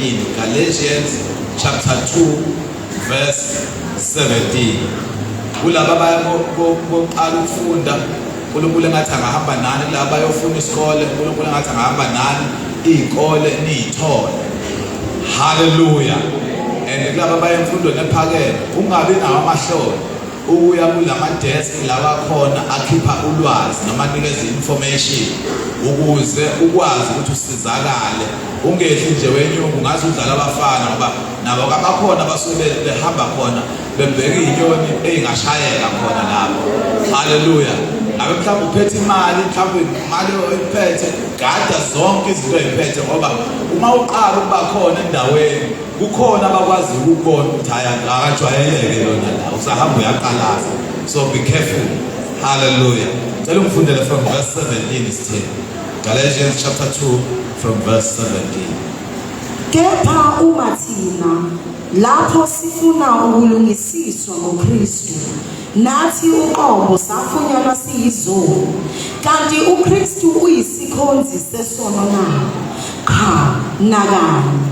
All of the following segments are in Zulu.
17. Galatians chapter 2 verse 17. Kulaba baya boqala ukufunda, uNkulunkulu engathi angahamba nani. Kulaba bayofuna isikole, uNkulunkulu engathi angahamba nani, iy'kole niy'thole. Haleluya. And kulaba baya emfundweni ephakeme, ungabi nawo amahloni ukuya kulama desk lawa khona akhipha ulwazi noma anikeza information ukuze ukwazi ukuthi usizakale, ungehli nje wenyuku ngaze udlala abafana, ngoba nabo abakhona basuke behamba khona bebheka iy'nyoni ey'ngashayeka khona lapho. Haleluya. Ngabe mhlawumbe uphethe imali, mhlawumbe imali oyiphethe, gada zonke izinto oyiphethe, ngoba uma uqala ukuba khona endaweni kukhona abakwazi ukubona ukuthi hayi, akajwayeleke lona la, usahamba uyaqalaza. So be careful. Hallelujah. Cela ungifundele from verse 17 isithini. Galatians chapter 2 from verse 17. Kepha uma thina lapho sifuna ukulungisiswa ngoKristu, nathi uqobo safunyanwa siyizoni, kanti uKristu uyisikhonzi sesono na? Qha, nakanye.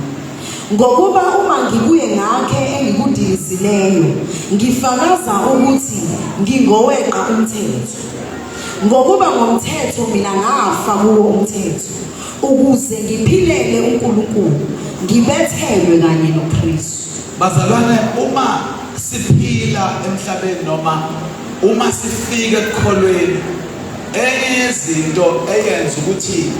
Ngokuba uma ngibuye ngakhe engikudilizileyo, ngifakaza ukuthi ngingoweqa umthetho. Ngokuba ngomthetho mina ngafa kuwo umthetho, ukuze ngiphilele uNkulunkulu, ngibethelwe kanye noKristu. Bazalwane, uma siphila emhlabeni noma uma sifika ekukholweni, enye yezinto eyenza ukuthi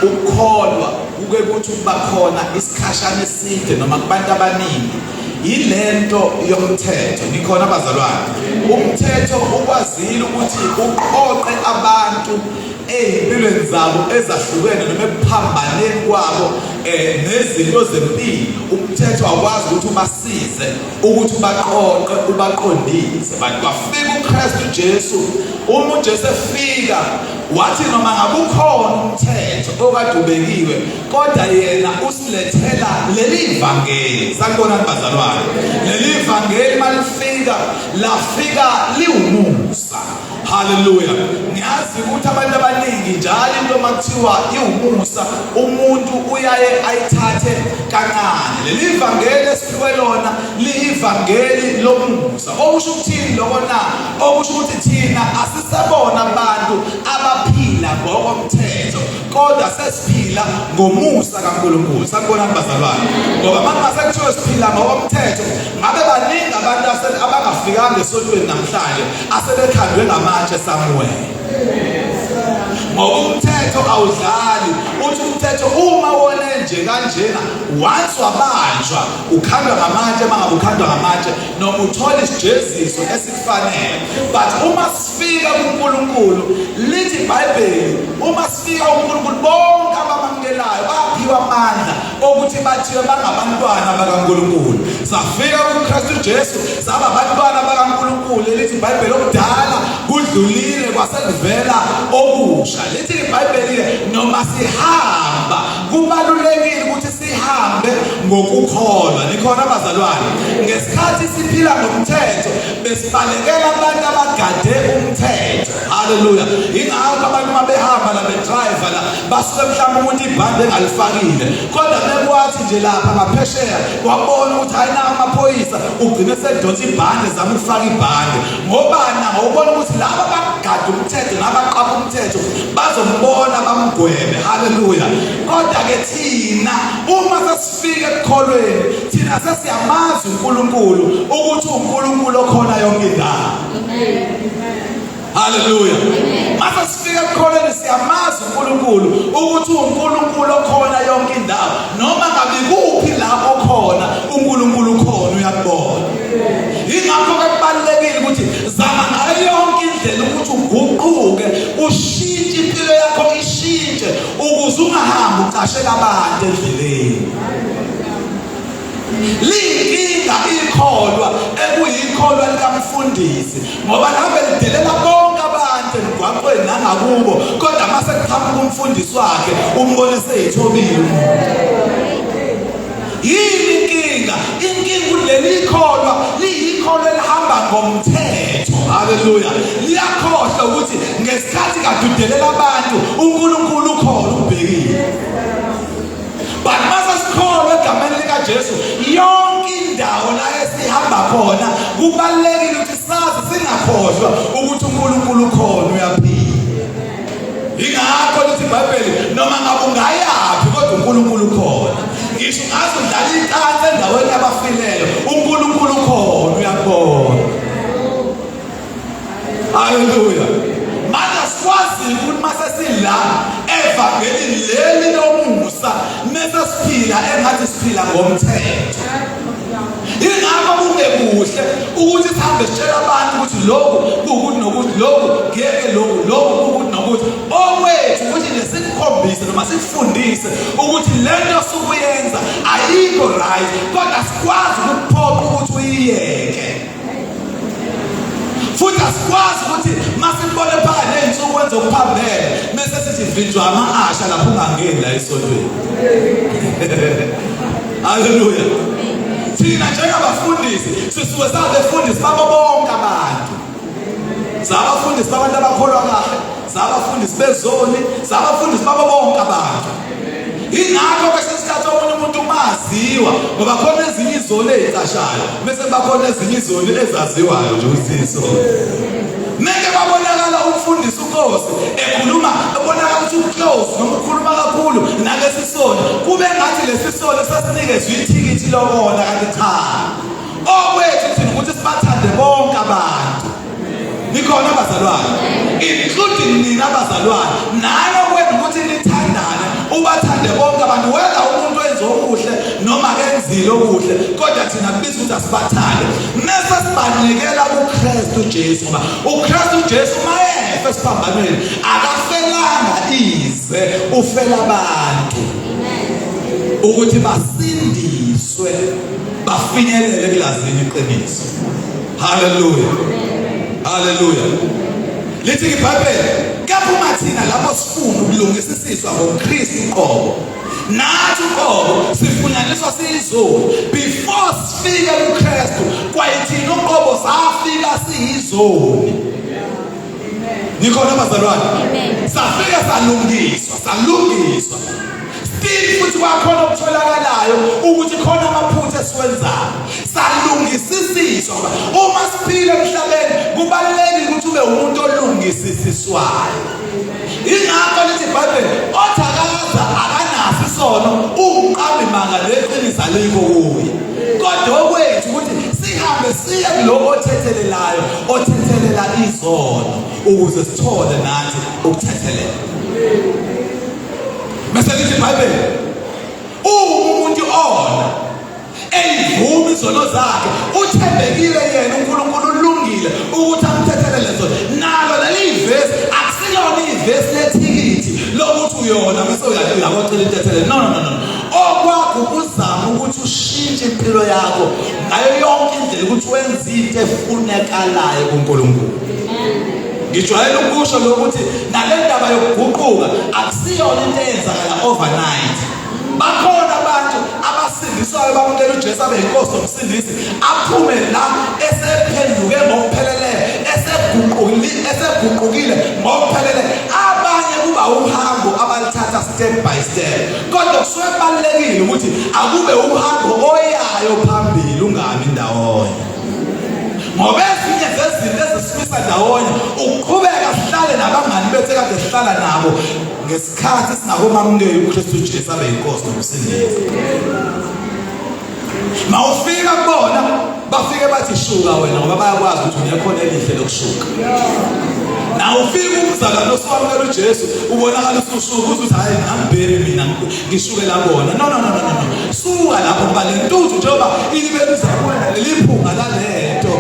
ukukholwa kuke kuthi ukuba khona isikhashana eside noma kubantu abaningi yilento yomthetho. Nikhona bazalwane? Umthetho ukwazile ukuthi uqoqe abantu ey'mpilweni zabo ezahlukene noma ekuphambaneni kwabo nezinto zempilo. Umthetho awukwazi ukuthi ubasize ukuthi ubaqoqe, ubaqondise. But kwafika uKristu Jesu. Uma uJesu efika wathi noma ngabe ukhona umthetho okade ubekiwe, kodwa yena usilethela leli vangeli. Sanibonani bazalwane. Leli vangeli malifika, lafika liwumusa. Haleluya. Ngiyazi ukuthi abantu abaningi njalo into makuthiwa iwumusa, umuntu uyaye ayithathe kancane. Leli vangeli esiphiwe lona liyivangeli lomusa. Okusho ukuthini lokho na? Okusho ukuthi thina asisebona abantu abaphila ngokomthetho, kodwa sesiphila ngomusa kaNkulunkulu. Sanibonani bazalwane. Ngoba manje sekuthiwa siphila ngokomthetho, ngabe baningi abantu abangafikanga esontweni namhlanje asebekhandwe ngamatshe somewhere. Ngoba umthetho awudlali, uthi umthetho uma wone nje kanjena, once wabanjwa ukhandwa ngamatshe, uma ngabe ukhandwa ngamatshe noma uthola isijeziso esikufanele. But uma sifika kuNkulunkulu, lithi iBhayibheli, uma sifika kuNkulunkulu bonke abamamukelayo baphiwa amandla okuthi bathiwe bangabantwana bakaNkulunkulu. Safika kuKristu Jesu saba abantwana bakaNkulunkulu. Elithi iBhayibheli okudala kudlulile, kwasekuvela okusha. Lithi iBhayibheli noma sihamba, kubalulekile ukuthi sihambe ngokukholwa. Nikhona bazalwane? Ngesikhathi siphila ngomthetho besibalekela abantu abagade umthetho. Haleluya. Ingakho abantu uma behamba la, bedrive la, basuke mhlawumbe umuntu ibhande engalifakile, kodwa bekwathi nje lapha ngaphesheya wabona ukuthi hayi, na amaphoyisa, ugcine sedonsa ibhande, zama ukufaka ibhande. Ngobani? Ngokubona ukuthi laba bagada umthetho nabaqapha umthetho bazombona bamgwebe. Haleluya. Kodwa-ke thina uma sesifika ekukholweni, thina sesiyamazi uNkulunkulu ukuthi uNkulunkulu okhona yonke indawo. Haleluya. Mase sifika ekukholweni siyamazi uNkulunkulu ukuthi uNkulunkulu okhona yonke indawo. Noma ngabe kuphi la okhona, uNkulunkulu ukhona, uyakubona. Ingakho ke kubalulekile ukuthi zama ngayo yonke indlela ukuthi uguquke, ushintshe impilo yakho, ishintshe ukuze ungahambi ucashela abantu endleleni. Liyinkinga ikholwa ekuyikholwa likamfundisi, ngoba lihambe lidelela bonke abantu emgwaqweni nangakubo, kodwa mase kuqhamuka umfundisi wakhe umbone seyithobile umuntu. Yini inkinga? Inkinga kuleli ikholwa liyikholwa elihamba ngomthetho. Haleluya. Liyakhohlwa ukuthi ngesikhathi kadudelela abantu, uNkulunkulu ukhona, ubhekile. But mase sikholwa egameni kaJesu yonke indawo la esihamba khona kubalulekile ukuthi sazi singakhohlwa ukuthi uNkulunkulu ukhona uyaphila. Ingakho lithi iBhayibheli noma ngabe ungayaphi kodwa uNkulunkulu ukhona. Ngisho ungaze udlala icansi endaweni yabafileyo, uNkulunkulu ukhona uyakubona. Haleluya. Manje sikwazi ukuthi mase sila evangelini leli lomusa mese siphila engathi siphila ngomthetho. Ingakho kungekuhle ukuthi sihambe sitshela abantu ukuthi lokhu kuwukuthi nokuthi lokhu ngeke lokhu lokhu kuwukuthi nokuthi okwethu ukuthi nje sikukhombise noma sikufundise ukuthi le nto osukuyenza ayikho right kodwa sikwazi ukukuphoqa ukuthi uyiyeke futhi asikwazi ukuthi masibone phakathi ney'nsuku wenza okuphambene mese sithi vinjwa ama-asha lapho ungangeni la esontweni. Haleluya. Thina njengabafundisi sisuke sabefundisi babo bonke abantu. Sabafundisi babantu abakholwa kahle, sabafundisi bezoni, sabafundisi babo bonke abantu. Ingakho kwesinye isikhathi omunye umuntu umaziwa ngoba khona ezinye izoni ezicashayo bese kuba khona ezinye izoni ezaziwayo nje ukuthi izoni. Meke babonakala umfundisi uNkosi ekhuluma ebonakala ukuthi uclose noma ukhuluma kakhulu nalesi sono kube ngathi lesi sono sasinikezwe ithikithi lokona kanti cha. Okwethu thina ukuthi sibathande bonke abantu. Nikhona bazalwane, including nina bazalwane, nani okwenu ukuthi nithandane, ubathande bonke abantu, whether umuntu wenza okuhle noma kenzile okuhle, kodwa thina kubiza ukuthi asibathande. Mese sibanikela kuKristu Jesu, ngoba uKristu Jesu mayefe esiphambanweni akafelanga ize, ufela abantu ukuthi basindiswe bafinyelele kulazini iqiniso. Haleluya. Haleluya. Lithi iBhayibheli, kepha uma thina lapho sifuna ukulungisisiswa ngoKristu qobo, nathi uqobo sifunyaniswa siyizoni. Before sifike kuKristu, kwayithina uqobo safika siyizoni. Nikhona bazalwane? Safika salungiswa, salungiswa. Still futhi kwakhona okutholakalayo ukuthi khona amaphutha esiwenzayo. Salungisisiswa ngoba uma siphila emhlabeni kubalulekile ukuthi ube umuntu olungisisiswayo. Ingakho lithi iBhayibheli othi akaza akanaso isono uqambi manga neqiniso alikho kuye. Kodwa okwethu ukuthi sihambe siye kulo othethelelayo othethelela izono ukuze sithole nathi ukuthethelela. Bese lithi iBhayibheli uma umuntu ona eyivuma izono zakhe uthembekile yena uNkulunkulu ulungile ukuthi amthethelele zona. Nalo leli vesi akusilona ivesi lethikithi lokuthi uyona bese uyakocela intethelelo. No, no, no, no. Okwakho ukuzama ukuthi ushintshe impilo yakho ngayo yonke indlela ukuthi wenze into efunekalayo kuNkulunkulu. Ngijwayele ukusho lokuthi nale ndaba yokuguquka akusiyona into eyenzakala overnight. Bakhona abantu abasindiswayo bamukela uJesu abe yinkosi nomsindisi aphume la esephenduke ngokupheleleyo eseguqukile eseguqukile ngokuphelele. Abanye kuba uhambo abalithatha step by step, kodwa kusuke kubalulekile ukuthi akube uhambo oyayo phambili ungami ndawonye. Ngoba ezinye zezinto ezisimisa ndawonye ukuqhubeka sihlale nabangani bethu ekade sihlala nabo ngesikhathi singakomamukeli uKristu Jesu abe yinkosi nomsindisi. Mawufika kubona bafike bathi shuka wena ngoba bayakwazi ukuthi unekhono elihle lokushuka. Na ufika umzalwane oswamukela uJesu ubonakala usushuka uthi hayi ngambheri mina ngishuke la bona. No, no, no, no, no. Suka lapho ngoba le ntuthu njengoba ilibeluza kuwena leli phunga lalento.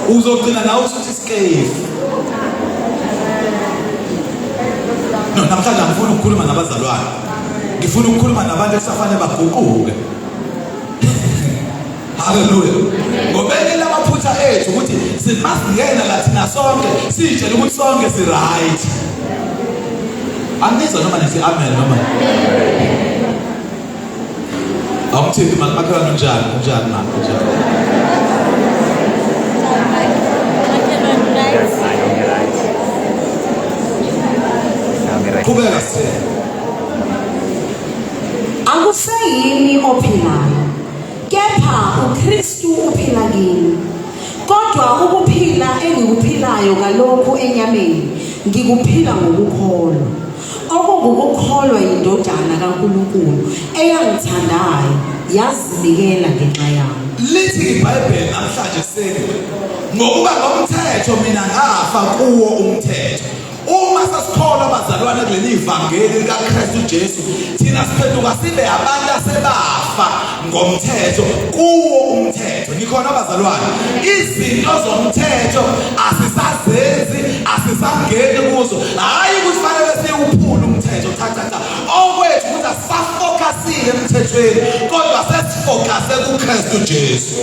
Uzogcina nawe usuthi skefu. No, namhlanje angifuni ukukhuluma nabazalwane. Ngifuna ukukhuluma nabantu ekusafanele baguquke. Haleluya. Ngoba enye lamaphutha ethu ukuthi simasingena la thina sonke siyitshela ukuthi sonke si right. Angizwa noma nithi amen noma. Awumthini makhelwane unjani? Unjani ma? Unjani? Qhubeka sithele. Akuseyimi ophilayo, kepha uKristu uphila kimi. Kodwa ukuphila engikuphilayo kalokhu enyameni, ngikuphila ngokukholwa, okungukukholwa yiNdodana kaNkulunkulu eyangithandayo yazinikela ngenxa yami. Lithi iBhayibheli namhlanje seni ngokuba ngomthetho mina ngafa kuwo umthetho. Uma sesikholwa abazalwane kuleli vangeli likaKristu Jesu, thina siphenduka sibe abantu asebafa ngomthetho kuwo umthetho. Nikhona abazalwane? Izinto zomthetho asisazenzi, asisangeni kuzo. Hayi ukuthi fanele siwuphule umthetho, cha cha cha. Okwethu ukuthi asisafocusile emthethweni, kodwa sesifocuse kuKristu Jesu.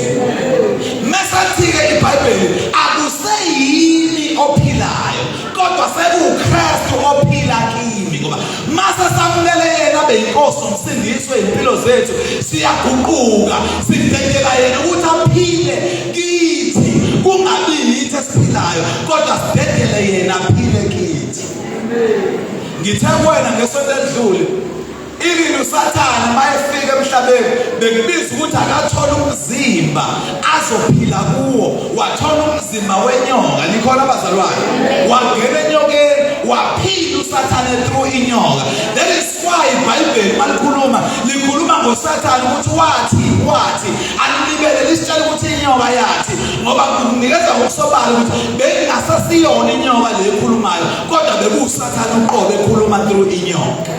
Mesathi-ke iBhayibheli akuseyimi ophilayo kodwa sekuwuKristu ophila kimi, ngoba mase samukele yena abe yinkosi nomsindisi wezimpilo zethu, siyaguquka sidedela yena ukuthi aphile kithi, kungabi yithi esiphilayo kodwa sidedele yena aphile kithi. Ngithe kuwena ngesonto elidlule Even uSathane mayefika emhlabeni bekubiza ukuthi akathole umzimba azophila kuwo, wathola umzimba wenyoka. Nikhona abazalwane? Wangena enyokeni waphila uSathane through inyoka. That is why iBhayibheli malikhuluma likhuluma ngoSathane ukuthi wathi wathi alilibele lisitshela ukuthi inyoka yathi, ngoba kunikeza ngokusobala ukuthi bengingasasiyona inyoka le ekhulumayo, kodwa bekuwuSathane uqobo ekhuluma through inyoka.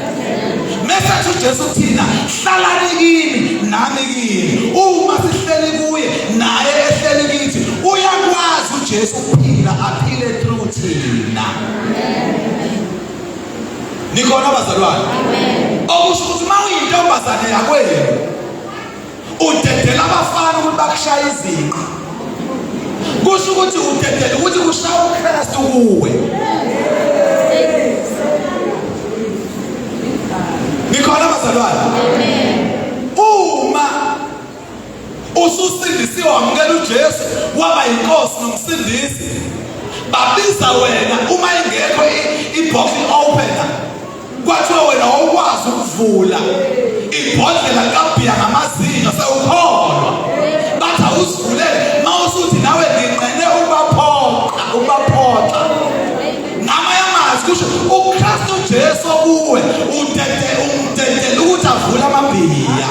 Mese athi uJesu kuthina, hlalani kimi nami kini. Uma sihleli kuye naye ehleli kithi, uyakwazi uJesu ukuphila aphile through thina. Nikhona bazalwane? Okusho ukuthi uma uyintombazane yakwenu udedela abafana ukuthi bakushaye izinqa, kusho ukuthi udedela ukuthi kushaya uKristu kuwe. Nikhona bazalwane? Uma ususindisiwe wamukela uJesu waba yinkosi nomsindisi, babiza wena uma ingekho i-bottle opener, kwathiwa wena wawukwazi ukuvula ibhodlela likabhiya ngamazinyo sewukholwa, bathi awuzivulele mawusuthi nawe nginqene ukubaphoqa ukubaphoqa ngamanye amazwi kusho uKristu Jesu kuwe udede umdedela ukuthi avule amabhiya.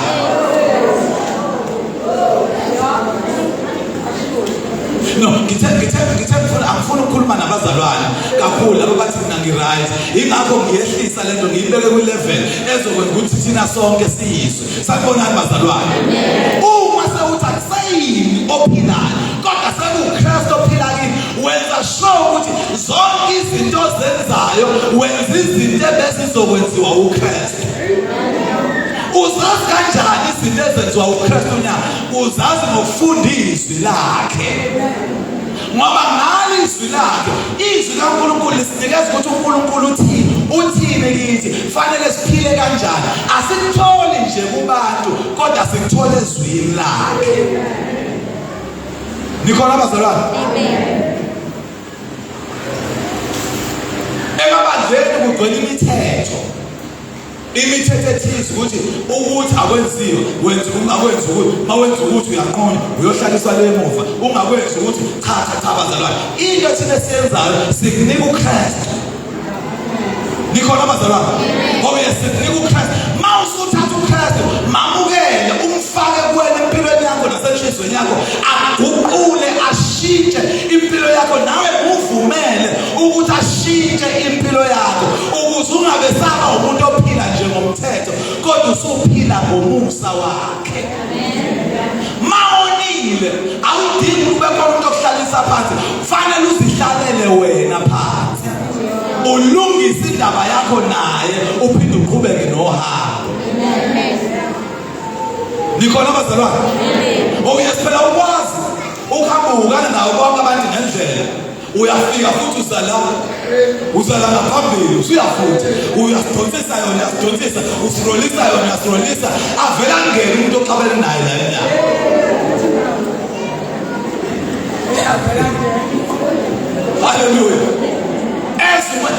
No, ngithe ngithe ngithe ngifuna angifuni ukukhuluma nabazalwane kakhulu laba bathi mina ngi-right, ingakho ngiyehlisa lento ngiyibeke kwi-level ezokwenza ukuthi thina sonke siyizwe. Sanibonani bazalwane. Uma sewuthi akuseyimi ophilayo kodwa sekuwuKristu ophila kimi, wenza sure ukuthi zonke izinto ozenzayo wenza izinto ebezizokwenziwa uKristu. Uzazi kanjani izinto ezenziwa uKristu na? Uzazi ngokufunda izwi lakhe. Ngoba ngalo izwi lakhe, izwi kaNkulunkulu lisinikeza ukuthi uNkulunkulu uthini, uthini kithi, fanele siphile kanjani. Asikutholi nje kubantu, kodwa sikuthola ezwini lakhe. Nikhona abazalwane? Amen. Emabandleni kugcwele imithetho. Imithetho ethize ukuthi ukuthi akwenziwe wenza ungakwenzi ukuthi mawenza ukuthi uyanqunywa uyohlaliswa le emuva ungakwenzi ukuthi cha cha cha bazalwane into thina esiyenzayo sikunika uKristu. Nikhona bazalwane? Oh yes, sikunika uKristu. Ma usuthatha uKristu, mamukele umfake kuwena empilweni yakho nasenhlizweni yakho, aguqule ashintshe impilo yakho nawe muvumele ukuthi ashintshe impilo yakho ukuze ungabe saba umuntu ophila nje ngomthetho kodwa usuphila ngomusa wakhe. Mawonile awudingi kube khona umuntu okuhlalisa phansi, fanele uzihlalele wena phansi ulungise indaba yakho naye uphinde uqhubeke nohambo. Nikhona bazalwane? Oh yes, phela ukwazi ukuhamba uhukana nawo bonke abantu ngendlela uyafika futhi uzala uzala ngaphambili usuyafutha uyasidonsisa yona uyasidonsisa usirolisa yona uyasirolisa avele angene umuntu oxabene naye la emnyango. Haleluya. Ezwe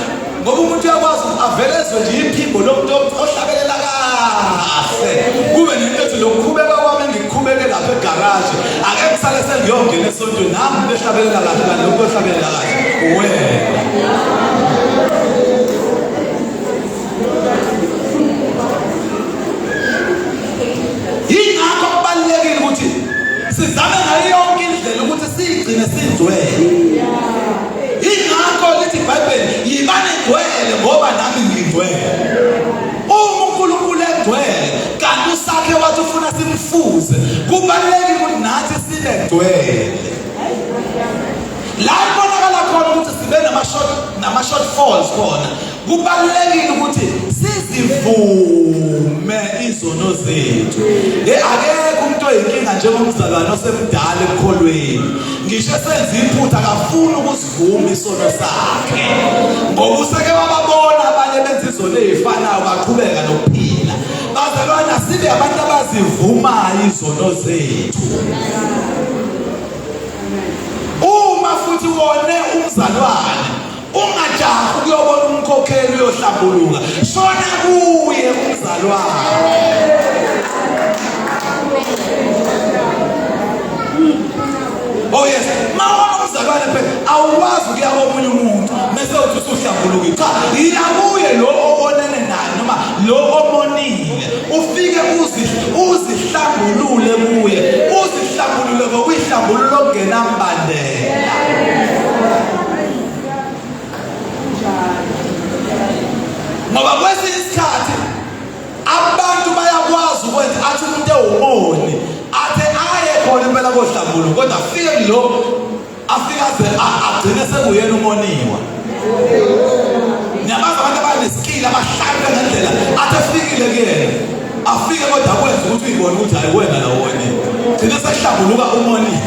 ngoba umuntu uyakwazi avele ezwe nje iphimbo lomuntu ohlabelela kahle. kahle kube nento ethi lokukhubeka kwami engikhubeke lapha egaraji ake ngisale sengiyongena esontweni nami umuntu ehlabelela kahle kanti lokhu ohlabelela kahle wena. Yingakho kubalulekile ukuthi sizame ngayo yonke indlela ukuthi siyigcine singcwele. Yingakho lithi iBhayibheli yibani ngcwele ngoba nami ngingcwele. Uma uNkulunkulu engcwele kanti usakhe wathi ufuna simfuze, kubalulekile ukuthi nathi sibe ngcwele. La kubonakala khona ukuthi sibe nama-short nama-shortfalls khona Kubalulekile ukuthi sizivume izono zethu. Hey akekho umuntu oyinkinga njengomzalwane osemdala ekukholweni. Ngisho esenza iphutha akafuni ukusivuma isono sakhe. Ngoba useke wababona abanye benza izono ezifanayo baqhubeka nokuphila. Bazalwane sibe abantu abazivumayo izono zethu. Uma futhi wone umzalwane Ungajahi ukuyobona umkhokheli uyohlambuluka. Shona kuye umzalwane. Oh yes, mawona umzalwane phela awukwazi ukuya komunye umuntu bese uthi usuhlambulukile. Cha, yiya kuye lo owonene naye noma lo omonile. Ufike uzihlambulule kuye. Uzihlambulule ngokuyihlambulula okungenambandela. Ngoba kwesinye isikhathi abantu bayakwazi ukwenza athi umuntu ewumoni athe aye khona impela kohlambuluka kodwa afike lo afike aze agcine sekuyena umoniwa. Niyabazi abantu abanesikili abahlakaniphe ngendlela athi efikile kuyena afike kodwa akwenze ukuthi uyibone ukuthi hayi wena la wonile gcine sekuhlambuluka umonile.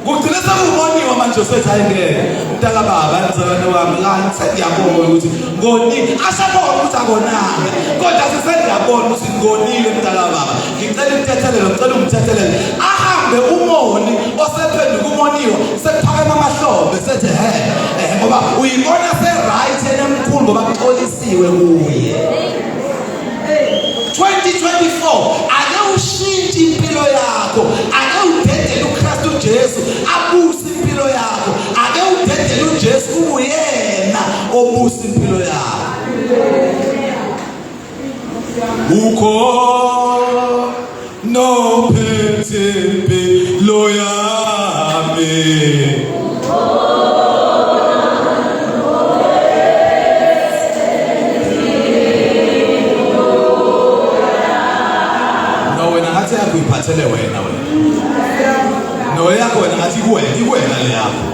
Kugcine sekuwumoniwa manje usethi hayi ngeke mntaka baba mzalwane wami kanti sengiyabona ukuthi ngonile asabona ukuthi akonanga kodwa sesengiyabona ukuthi ngonile mntaka baba ngicela imthethelelo ngicela ungithethelele ahambe umoni osephenduka umoniwa sekuphakama amahlombe sethi he eh, ngoba uyibona se-right yena emkhulu ngoba kuxolisiwe kuye. 2024 ake ushintshe impilo yakho, ake udedele uKristu Jesu abuse impilo yakho, ake udedele uJesu kuyena obusa impilo yakho. Ukho nophethe impilo yami. No wena ngathi yakho uyiphathele wena wena. No yakho wena ngathi kuwena ikuwena le yakho.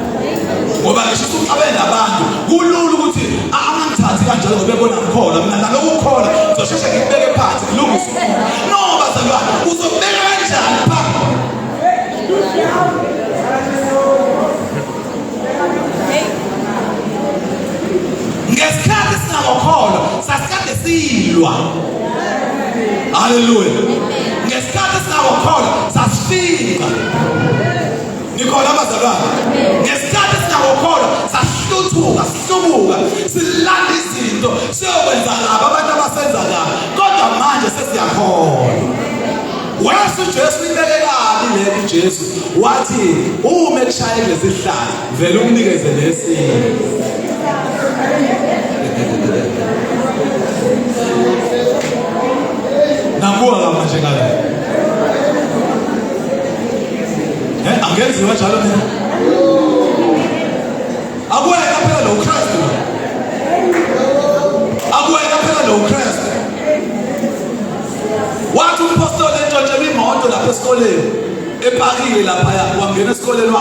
Ngoba ngisho usuxabene nabantu kulula ukuthi angangithathi kanjalo ngoba ebona ngikholwa mina naloku ukholwa ngizosheshe ngikubeke phansi ngilungise umuntu. No bazalwane uzobeka kanjani phambi Ngesikhathi singakholwa sasikade silwa. Haleluya. Ngesikhathi singakholwa sasifika. Nikhona bazalwane? Ngesikhathi singakholwa sahluthuka, sihlubuka, silanda izinto, siyokwenza kabi abantu abasenza kabi. Kodwa manje sesiyakholwa. Wathi uJesu ibeke kabi le uJesu wathi uma ekushaye lesihlahla vele umnikeze lesi. Nakuwa manje ngale. Eh angenziwa njalo mina. Akuwena phela lo Kristu. Akuwena phela lo Kristu. Wathi umphostoli entshontshelwa imoto lapha esikoleni epakile laphaya wangena esikoleni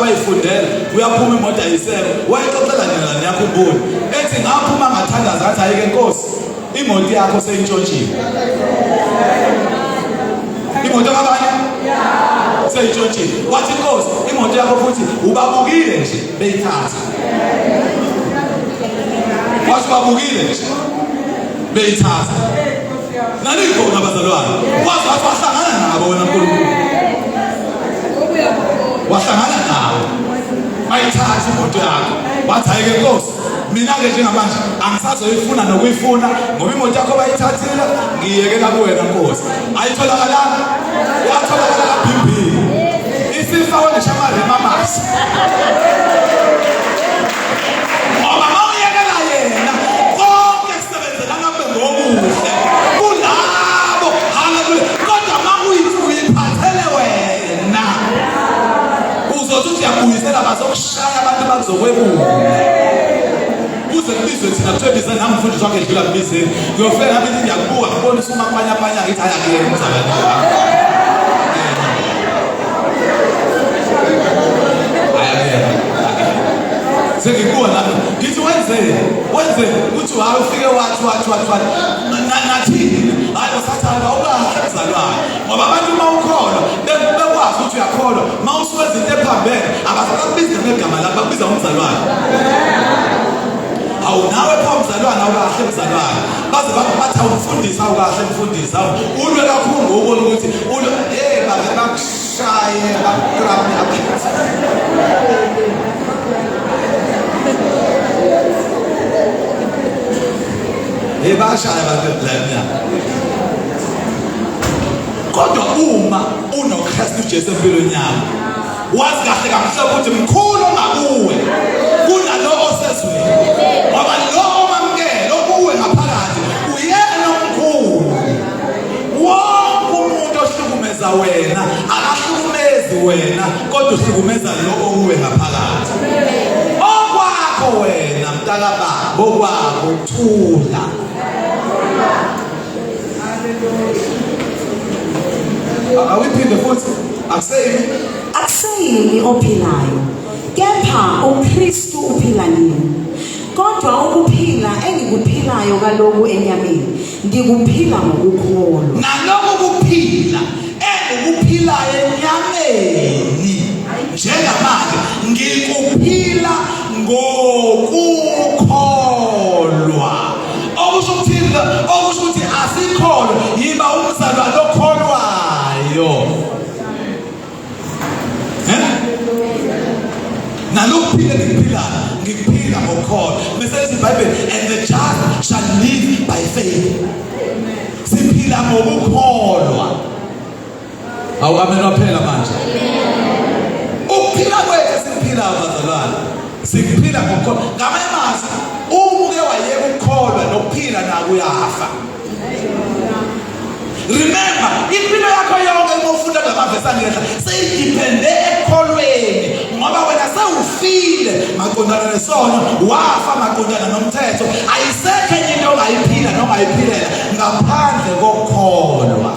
wayifundela uyaphuma imoto ayisekho wayixoxela nina niyakhumbula ethi ngaphuma ngathandaza ngathi hhayi-ke nkosi imoto yakho seyintshontshiwe imoto kabani seyintshontshiwe wathi inkosi imoto yakho futhi ubabukile nje beyithatha wathi ubabukile nje beyithatha nanikhona bazalwane waze wathi wahlangana nabo wena nkulunkulu wahlangana nabo bayithatha imoto yakho. Wathi hayi ke Nkosi, mina ke njengamanje angisazoyifuna nokuyifuna ngoba imoto yakho bayithathile, ngiyekela kuwena Nkosi. Ayitholakalanga, yatholakala kabhimbili. Isifakwe ngisho amarima amasha. Ngoba mawuyekela yena konke kusebenzelana kube ngokuhle kulabo. Haleluya. Kodwa makuyithi uyiphathele wena, uzothi uthi uyabuyisela bazokushaya abantu bakuzokwebula. Kuze kubizwe thina kuthiwe biza nami umfundisi wakhe edlula kubizeni. Ngiyofika nami ngithi ngiyakubuka ngibone usumapanyapanya ngithi hayi akuyena umzalwane wakho. Hayi akuyena. Sengikuwa nami ngithi wenzeni wenzeni uthi hayi ufike wathi wathi wathi wathi nathini hayi usathane awukahle mzalwane ngoba abantu uma ukholwa bekwazi ukuthi uyakholwa uma usuwenza into ephambene abasakubizi ngegama lakho bakubiza ngomzalwane awu nawe pho mzalwane awukahle mzalwane baze bathi awumfundisi awukahle mfundisi awu ulwe kakhulu ngokubona ukuthi ulwe hey bake bakushaye bakukrame aphansi. Hey bashaya abantu la emnyango. Kodwa uma unoKristu Jesu empilweni yakho wazi kahle kamhlophe ukuthi mkhulu ongakuwe kunalo osezweni, ngoba lo omamukele okuwe ngaphakathi uyena omkhulu. Wonke umuntu ohlukumeza wena akahlukumezi wena, kodwa uhlukumeza lo okuwe ngaphakathi. Okwakho wena mntakababa, okwakho thula. Awuyiphinde futhi akuseyimi. Akuseyimi ophilayo, kepha uKristu uphila kimi. Kodwa ukuphila engikuphilayo kaloku enyameni, ngikuphila ngokukholwa. Nalokhu kuphila engikuphilayo enyameni njengamanje ngikuphila ngokukholwa. Okusho ukuthini? Okusho ukuthi asikholwe, yiba umzalwane okholwayo. Eh? Nalokuphila engikuphilayo ngikuphila ngokukholwa. Bese lithi iBhayibheli, and the just shall live by faith. Siphila ngokukholwa. Awu amen waphela manje. Ukuphila kwethu esikuphila bazalwane sikuphila ngokukholwa. Ngamanye amazwi uma uke wayeka ukukholwa nokuphila nako uyafa. Remember, impilo yakho yonke uma ufunda lamavesi angenhla seyidepende ekukholweni, ngoba wena sewufile maqondana nesono, wafa maqondana nomthetho. Ayisekho enye into ongayiphila noma ongayiphilela ngaphandle kokukholwa.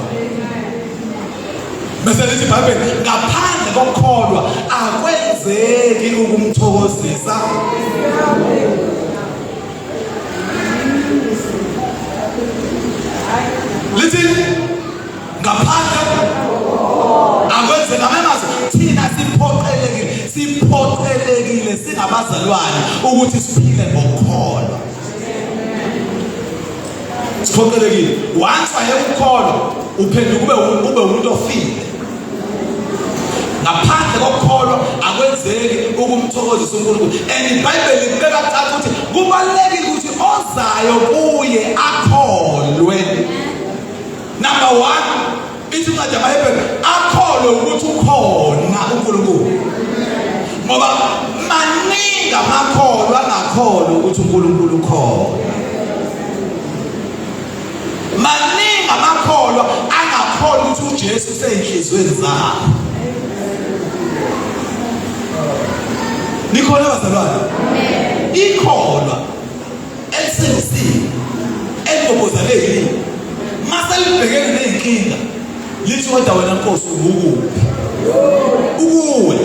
Bese lithi iBhayibheli, ngaphandle kokukholwa akwenzeki ukumthokozisa. Lithi ngaphandle akwenzeki. Amazwi thina siphoqelekile, siphoqelekile singabazalwane ukuthi siphile ngokukholwa. Siphoqelekile. Once wayekukholwa uphenduka ube umuntu ofile. Ngaphandle kokukholwa akwenzeki ukumthokozisa uNkulunkulu. And iBhayibheli likubeka kucaca ukuthi kubalulekile ukuthi ozayo kuye akholwe. Number 1, ithi incwadi yamaHebheru akholwe ukuthi ukhona uNkulunkulu. Ngoba maningi amakholwa angakholwa ukuthi uNkulunkulu ukhona. Maningi amakholwa angakholwa ukuthi uJesu useyinhliziyweni zabo. Nikhona bazalwane? Ikholwa elisindisiwe elibhobhozane yini mase libhekene nezinkinga lithi kodwa wena Nkosi ubukuphi? Ukuwe.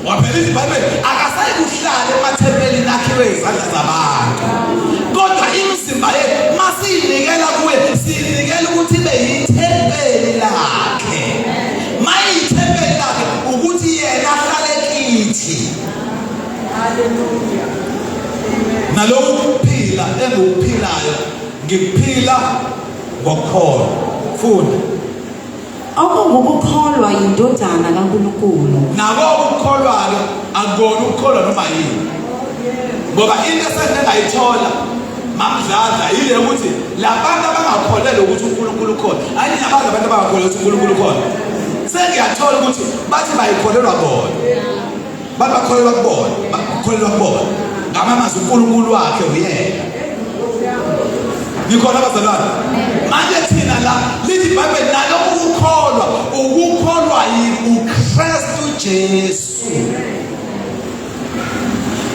Waphela iBhayibheli akasayi kuhlala emathempelini akhiwe izandla zabantu. Kodwa imizimba yethu masiyinikela kuye, siyinikela ukuthi ibe yithempeli lakhe. Mayithempeli lakhe ukuthi yena ahlale kithi. Hallelujah. Nalokhu kuphila engikuphilayo ngikuphila ngokukholwa. Funda. Okungukukholwa yindodana kaNkulunkulu. Nako ukukholwa-ke akukona ukukholwa noma yini. Ngoba into esengingayithola mamdladla yile ukuthi labantu abangakholelwa ukuthi uNkulunkulu ukhona. Ayinabazi abantu abangakholelwa ukuthi uNkulunkulu ukhona. Sengiyathola ukuthi bathi bayikholelwa bona. Bantu bakholelwa kubona, bakholelwa kubona. Ngamamazwi uNkulunkulu wakhe uyena. Nikhona bazalwane? Manje thina la lithi iBhayibheli nalokhu ukukholwa, ukukholwa uKristu Jesu.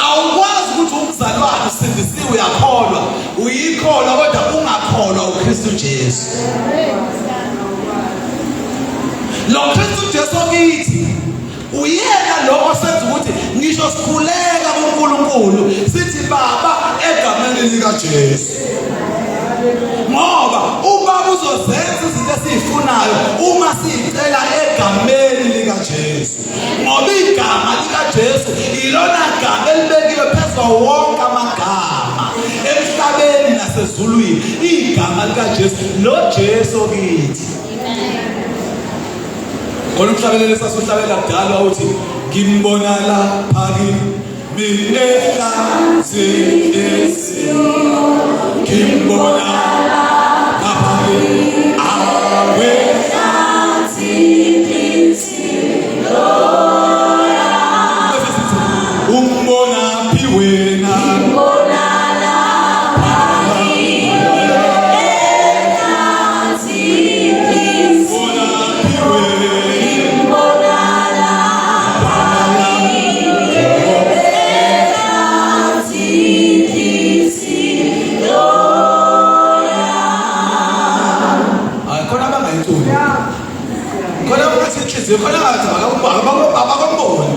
Awukwazi ukuthi umzalwane usindisiwe uyakholwa, uyikholwa kodwa ungakholwa uKristu Jesu. Lo Kristu Jesu okithi Uyena lo osenza ukuthi ngisho sikhuleka kuNkulunkulu sithi Baba egameni likaJesu. Ngoba ubaba uzozenza izinto esizifunayo uma sicela egameni likaJesu. Ngoba igama likaJesu ilona gama elibekiwe phezu kwawo wonke amagama emhlabeni nasezulwini. Igama likaJesu lo Jesu kithi. Khona umhlabeleli esasuhlabela kudala uthi ngimbona lapha kimi ehlanzekile ngimbona lapha kimi awe umbona phi wena Khona abangayiculi. Khona abathi inhliziyo khona ngathi abakomboni.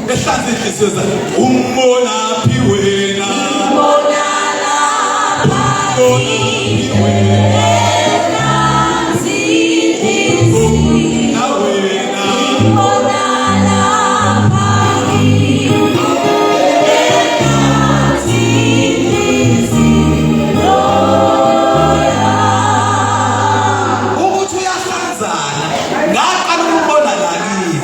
Ehlanza inhliziyo zakhe. Umbona phi wena? Umbona lapha. Umbona phi wena? Ukuthi uyahlanzana ngaqala ukubona la kimi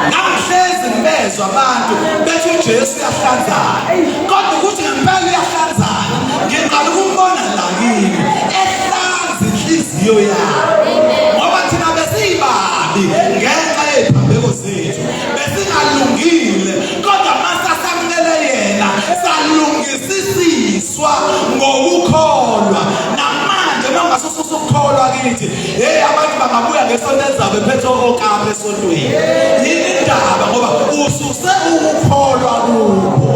ngangihlezi ngibezwa abantu bethi uJesu uyahlanzana kodwa ukuthi ngempela uyahlanzana ngiqala ukumbona la kimi ehlanza inhliziyo yakhe ngoba thina besiyibabi ngenxa yeziphambeko zethu besingalungile kodwa masasamukele yena salungisisiswa ngokukholwa namanje uma ungasususa ukukholwa kithi hey abantu bangabuya ngesonto elizayo bephethe okapa esontweni yini indaba ngoba ususe ukukholwa kubo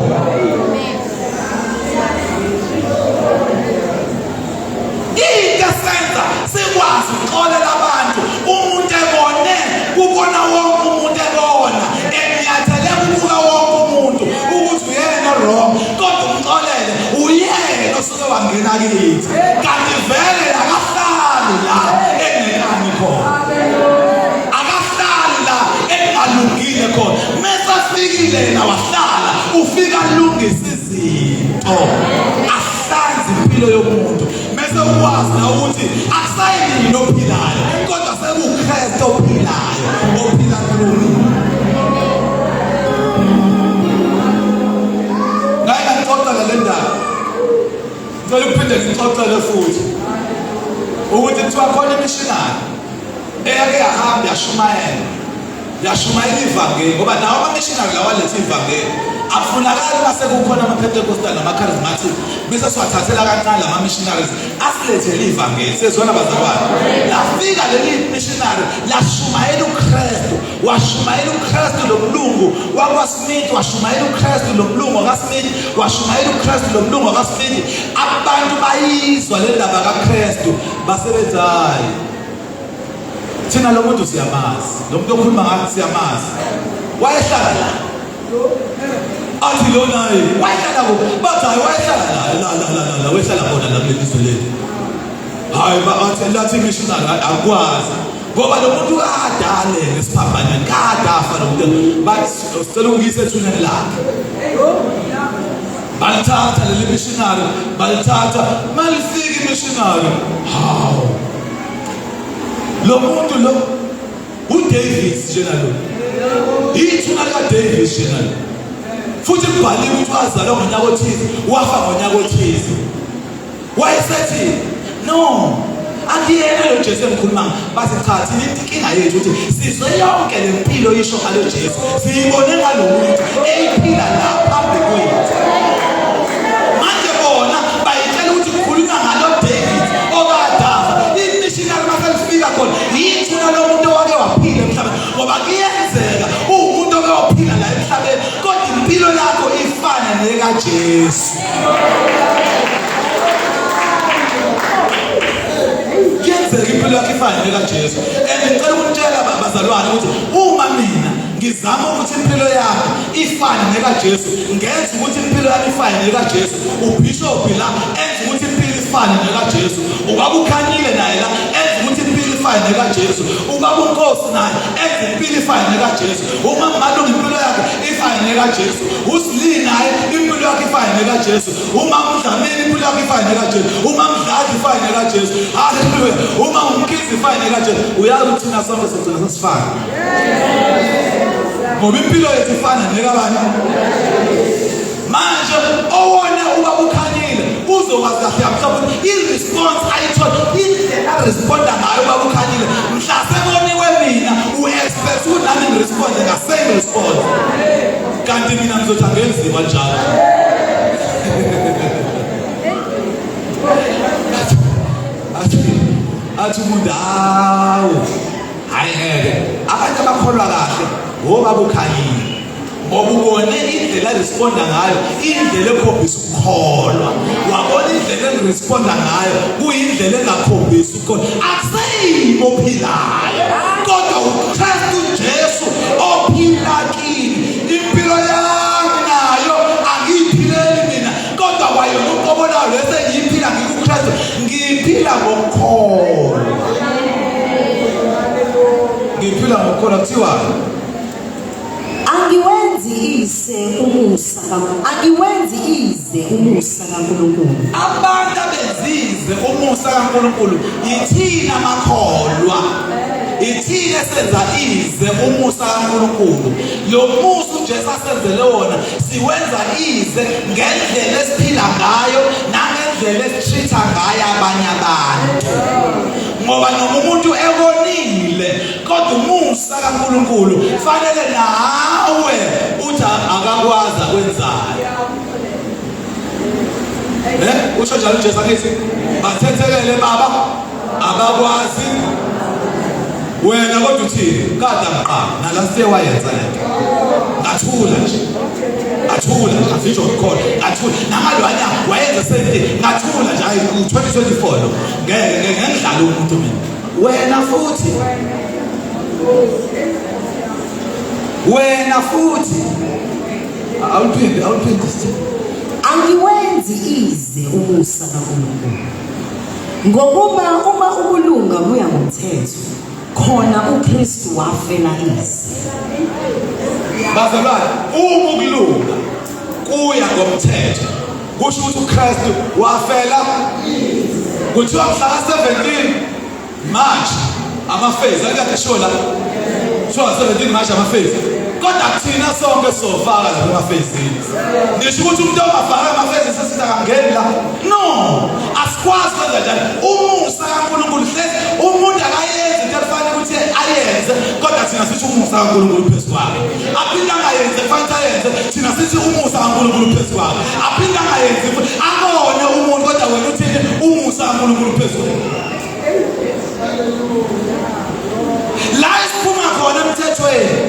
into esenza sikwazi ukuxolela abantu umuntu ebone kubona wonke umuntu ebona enyathele kubuka wonke umuntu ukuthi uyena wrong kodwa umxolele uyena osuke wangena kithi kanti vele akahlali la engenkani khona akahlali la engalungile khona mese afikile yena wahlala ufika alungise izinto ahlanze impilo yomuntu mese ukwazi na ukuthi akusayini ophilayo kodwa sekuKristu ophilayo ophila through me ngake ngixoxela le ndaba ngicela ukuphinde ngixoxele futhi ukuthi kuthiwa khona imishinari eyake yahamba yashumayela yashumayela ivangeli ngoba nawo ama-missionary lawa aletha ivangeli afunakali uma sekukhona ama-pentecostal nama-charismatic bese siwathathela kancane lama-missionaries asilethele ivangeli sezwana bazalwane lafika leli missionary lashumayela ukristu washumayela ukristu lo mlungu wakwasmith washumayela ukristu lo mlungu wakasmith washumayela ukristu lo mlungu wakasmith abantu bayizwa le ndaba kakristu basebenzayo Thina lo muntu siyamazi, lo muntu okhuluma ngathi siyamazi. Wayehlala la. Athi lo naye wayehlala kuphi? Bathi hayi wayehlala la la la la la wayehlala khona la kuleli zwe lethu. Hayi bathi lathi missionary akwazi. Ngoba lo muntu kade alele esiphambanweni, kade afa lo muntu. Bathi sicela ukuyisa ethuneni lakhe. Balithatha leli missionary, balithatha malifika imissionary. Hawu. Lo muntu lo uDavis njena lo. Ithuna likaDavis njena lo. Futhi kubhaliwe ukuthi wazalwa ngonyaka othize, wafa ngonyaka othize. Wayesethi no, akuyena lo Jesu engikhuluma bathi cha, thina inkinga yethu ukuthi sizwe yonke le mpilo isho ngalo Jesu, siyibone ngalo muntu eyiphila la phambi kwethu. Manje bona bayitshela ukuthi kukhulunywa ngalo David okadafa imissionary maselifika khona yithuna lomuntu owake waphila emhlabeni, ngoba kuyenzeka uwumuntu oke waphila la emhlabeni kodwa impilo yakho ifane nekaJesu. Kuyenzeka impilo yakho ifane nekaJesu. And ngicela ukunitshela bazalwane ukuthi uma mina ngizama ukuthi impilo yami ifane nekaJesu, ngenza ukuthi impilo yami ifane nekaJesu, ubishop la enza ukuthi impilo ifane nekaJesu, ubaba uKhanyile naye la enza ukuthi impilo ifane nekaJesu, ubaba uNkosi naye enza impilo ifane nekaJesu, uma Malunga impilo yakhe ifane nekaJesu, uSli naye impilo yakhe ifane nekaJesu, uma uDlamini impilo yakhe ifane nekaJesu, uma Mdladla ifane nekaJesu, haleluya, uma uMkhize ifane nekaJesu. Uyazi ukuthi thina sonke sogcina sesifana ngoba impilo yethu ifana nekabani. Manje owona ubaba uKhanyile uzokwazi kahle mhlawumbe i-response ayithola, indlela aresponda ngayo ubaba uKhanyile mhla sekoniwe mina, u-expect ukuthi nami ngiresponde nga-same response, kanti mina ngizothi angenziwa njalo. Athi umuntu hawu, hayi ngeke. Abantu abakholwa kahle ngobaba uKhanyile, ngoba ubone indlela aresponda ngayo, indlela ekhombisa ukukholwa, wabona indlela engiresponda ngayo kuyindlela engakhombisi ukukholwa. Akuseyimi ophilayo kodwa uKristu Jesu ophila kimi. Impilo yami nayo angiyiphileli mina, kodwa kwayona uqobo layo lese ngiyiphila ngikuKristu, ngiyiphila ngokukholwa, ngiphila ngokukholwa. Kuthiwa Angiwenzi ize umusa angiwenzi ize umusa kaNkulunkulu. Abantu abenzize umusa kaNkulunkulu yithina amakholwa, ithina esenza ize umusa kaNkulunkulu. Lo musa uJesu asenzele wona siwenza ize ngendlela esiphila ngayo nangendlela esitreat ngayo abanye abantu, ngoba noma umuntu ekonile kodwa umusa kaNkulunkulu fanele nawe uthi akakwazi akwenzayo. Ne usho njalo uJesu akithi bathethelele baba abakwazi wena, kodwa uthini kade angiqala nalast year wayenza lento, ngathula nje, ngathula nje, ngisho ngikhona ngathula, nangalwanya wayenza same thing, ngathula nje. Hayi, 2024 lo ngeke ngeke ngidlale umuntu mina. Wena futhi, wena futhi awuphinde, awuphinde sithi Angiwenzi ize umusa kaNkulunkulu, ngokuba uma ukulunga kuya ngomthetho, khona uKristu wafela ize. Bazalwane, uma ukulunga kuya ngomthetho, kusho ukuthi uKristu wafela. Kuthiwa mhla ka-17 March amafezi akade sho la, kuthiwa 17 March amafezi, kodwa thina sonke sofaka lapha emafezini. Ngisho ukuthi umuntu ongafaka amafezi sesithi akangeni la. No, asikwazi kwenza njalo. Umusa kaNkulunkulu hlezi umuntu akayenzi into efanele ukuthi ayenze, kodwa thina sithi umusa kaNkulunkulu phezu kwakhe. Aphinde angayenzi efanele ayenze, thina sithi umusa kaNkulunkulu phezu kwakhe. Aphinde angayenzi futhi akone umuntu, kodwa wena uthini? Umusa kaNkulunkulu phezu kwakhe. La esiphuma khona emthethweni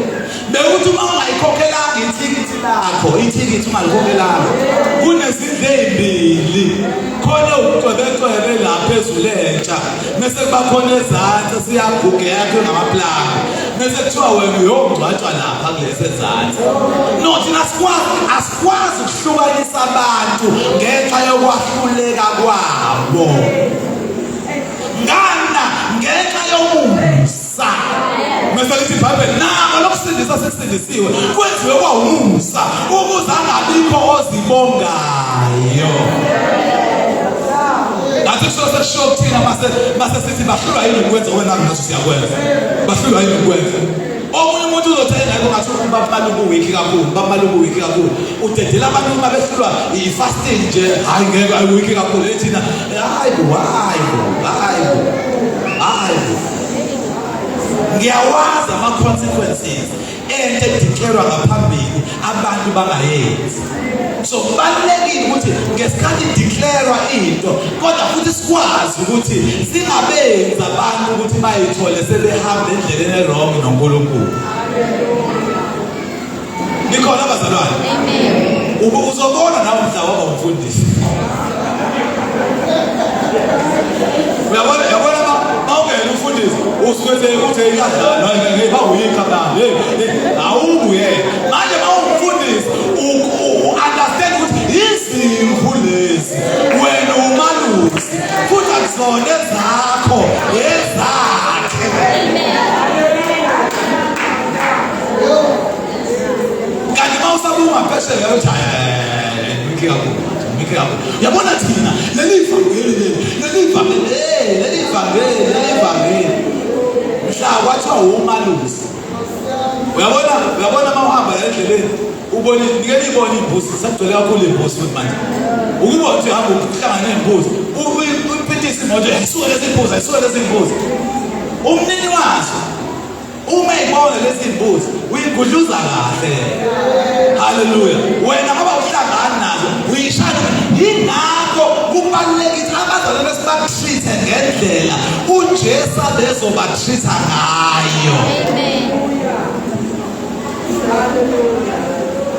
bekuthi uma ungayikhokhelanga ithikithi lakho, ithikithi ungalikhokhelanga, kunezindlu ey'mbili khona ubucwebecwebe la phezulu entsha, mese kuba khona ezansi siyaguge yakhiwe ngamaplanga, mese kuthiwa wena uyongcwatshwa lapha kulesi ezansi. No, thina sikwazi, asikwazi ukuhlukanisa abantu ngenxa yokwahluleka kwabo ngana ngenxa yomusa. Mese lithi iBhayibheli nako lokusindisa sekusindisiwe kwenziwe kwawumusa ukuze angabikho ozibongayo. Ngathi kusuke sekusho kuthina mase sithi bahlulwa yini ukwenza wena, nathi siyakwenza, bahlulwa yini ukwenza. Omunye umuntu uzothi engekho ngathi Ubaba uweak kakhulu, ubaba uweak kakhulu. Udedela abantu uma behlulwa i-fasting nje, hayi ngeke, ayiweak kakhulu ethina. Hayi bo, hayi bo, hayi bo, hayi bo. Ngiyawazi ama-consequences ento edeclarewa ngaphambili abantu bangayenzi. So kubalulekile ukuthi ngesikhathi ideclarewa into, kodwa futhi sikwazi ukuthi singabenzi abantu ukuthi bayithole sebehamba endleleni ewrong noNkulunkulu. Nikhona bazalwane? Amen. Uzobona nawe mhla waba umfundisi. Uyabona, uyabona mawungena umfundisi usuke uthe iyadlala ngeke bawuyikha abantu. Hey, awubuye. Manje mawumfundisi u-understand ukuthi izimvu lezi wena umalusi futhi akuzona ezakho, ezakhe. Kanti uma usabunga phesheya uthi hayi ngikhe kakhulu manje, ngikhe kakhulu. Yabona thina leli vangeli leli, leli vangeli, eh leli vangeli, leli vangeli. Mhla kwathiwa umalusi. Uyabona, uyabona uma uhamba la endleleni ubone nike nibone imbuzi, sekugcwele kakhulu imbuzi futhi manje. Ukubona ukuthi hamba uhlangane nembuzi, uyiphithise imoto, ayisuke lezi mbuzi, ayisuke lezi mbuzi. Umnini wazo uma ibona lezi mbuzi uyigudluza kahle. Haleluya. Wena ngoba uhlangani nazo uyishaya. Yingakho kubalulekile abazalwane sibatreat ngendlela uJesu abezobatreat ngayo. Amen.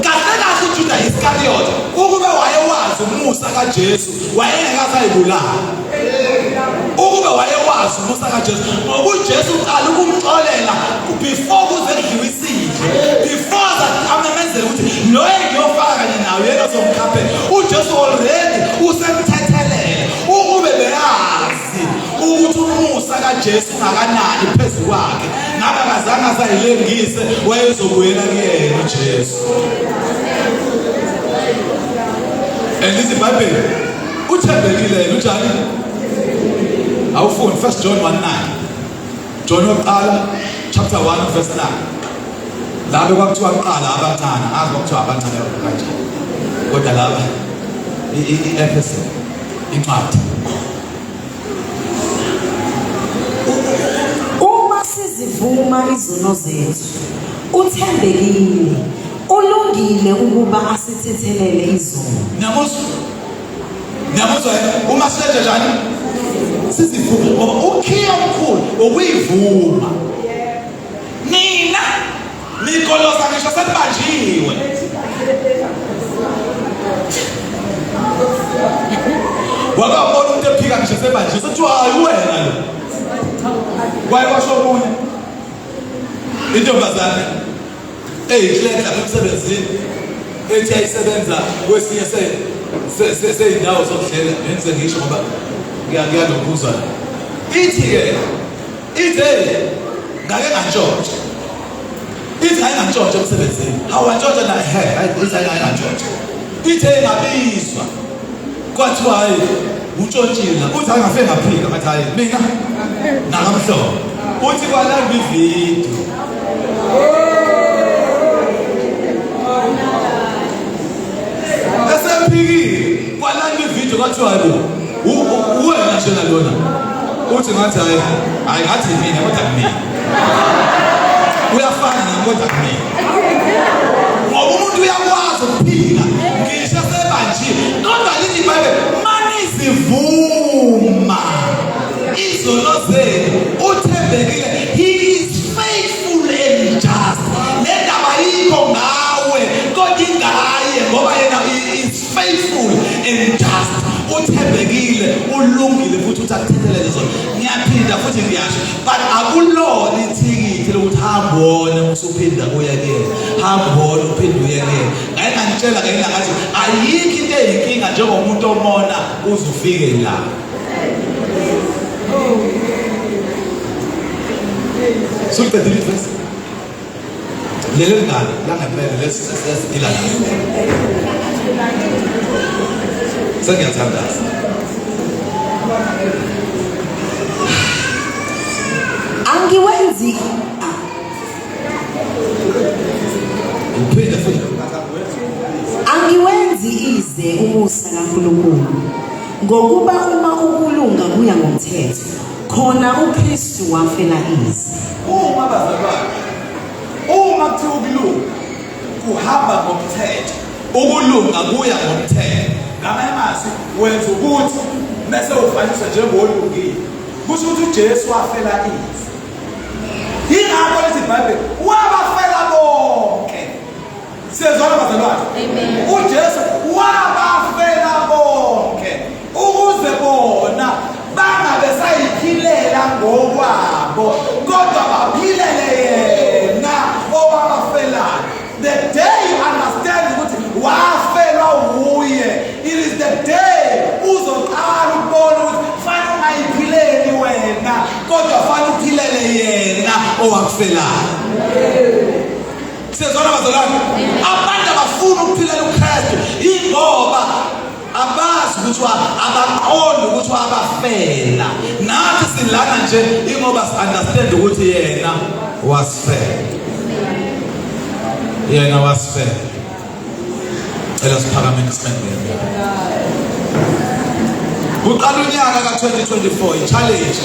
Kahle kahle uJuda Iscariot ukube wayewazi umusa kaJesu wayengeke asayibulala. Ukube wayewazi umusa kaJesu, ngoba uJesu uqala ukumxolela before kuze kudliwe isidlo, before amemezele ukuthi lo engiyofaka kanye nawe yena ozomkhaphela. UJesu already usemthethelele. Ukube beyazi ukuthi umusa kaJesu ungakanani phezu kwakhe, ngabe akazange asayilengise, wayezobuyela kuyena uJesu. And lithi iBhayibheli uthembekile yena unjani? Awufundi 1 John 1:9. John wokuqala chapter 1 verse 9. Labe kwakuthiwa kuqala abancane, azi kwakuthiwa abancane kanjani. Kodwa laba i-Efeso incwadi. Uma sizivuma izono zethu, uthembekile, ulungile ukuba asithethelele izono. Niyamuzwa? Niyamuzwa uma silenje njani? Sizivuma ngoba ukhiya omkhulu ukuyivuma. Nina nikolosa ngisho senibanjiwe. Wakabona umuntu ephika ngisho sebanjiwe sekuthiwa hayi wena lo. Kwaye kwasho omunye intombazane eyinhlekla emsebenzini ethi ayisebenza kwesinye sey'ndawo zokudlela ngenze ngisho ngoba ngiyalokhuzwa ithi-ke ithi ngake ngantshontsha, ithi ngake ngantshontsha emsebenzini. Hawu, wantshontsha na? He, ithi ngake ngantshontsha. Ithe ingabizwa kwathiwa hayi untshontshile, uthi hayi ngafike ngaphika, ngathi hayi mina nakamhlobo. Uthi kwalamba ividiyo esephikile, kwalanda ividiyo kwathiwa hayi bo uwena njena lona. Uthi ngathi hayi hayi ngathi mina kodwa kumina uyafana nami kodwa kumina, ngoba umuntu uyakwazi ukuphila ngisho sebanjiwe. Kodwa lithi iBhayibheli manizivuma izono zenu uthembekile, he is faithful and just. Le ndaba ayikho ngawe kodwa ingaye, ngoba yena he is faithful and just, uthembekile, ulungile futhi uthi akuthethelele zona. Ngiyaphinda futhi ngiyasho, but akulona ithikithi lokuthi hambona usuphinda uye kuyena, hambona uphinde uye kuyena. Ngake nganitshela ngeke ngathi ayikho into eyinkinga njengomuntu omona uze ufike la. Suqedile ivesi leli lingane langempela lesi sesidila naso. Sengiyathandaza. Angiwenzi kuya ngomthetho, khona uKristu wafela ize. Uma bazalwane, uma kuthiwa ukulunga kuhamba ngomthetho, ukulunga kuya ngomthetho. Ngamanye amazwi wenza ukuthi bese ufaniswa njengolungile. Kusho ukuthi uJesu wafela ize. Yingakho lithi iBhayibheli wabafela bonke. Siyezwana bazalwane? UJesu wabafela bonke ukuze bona bangabe sayiphilela ngokwabo kodwa baphilele yena owabafelayo. The day you understand ukuthi wafelwa wuye, it is the day uzoqala ukubona ukuthi fanele ungayiphileli wena kodwa fanele uphilele yena owakufelayo. Siyezwana bazalwane? Abantu abafuni ukuphilela uKristu ingoba abazi ukuthi abaqondi ukuthi wabafela. Nathi silana nje ingoba si understand ukuthi yena wasifela. Yena wasifela. Cela siphakameni sibengene. Kuqala unyaka ka-2024 i-challenge.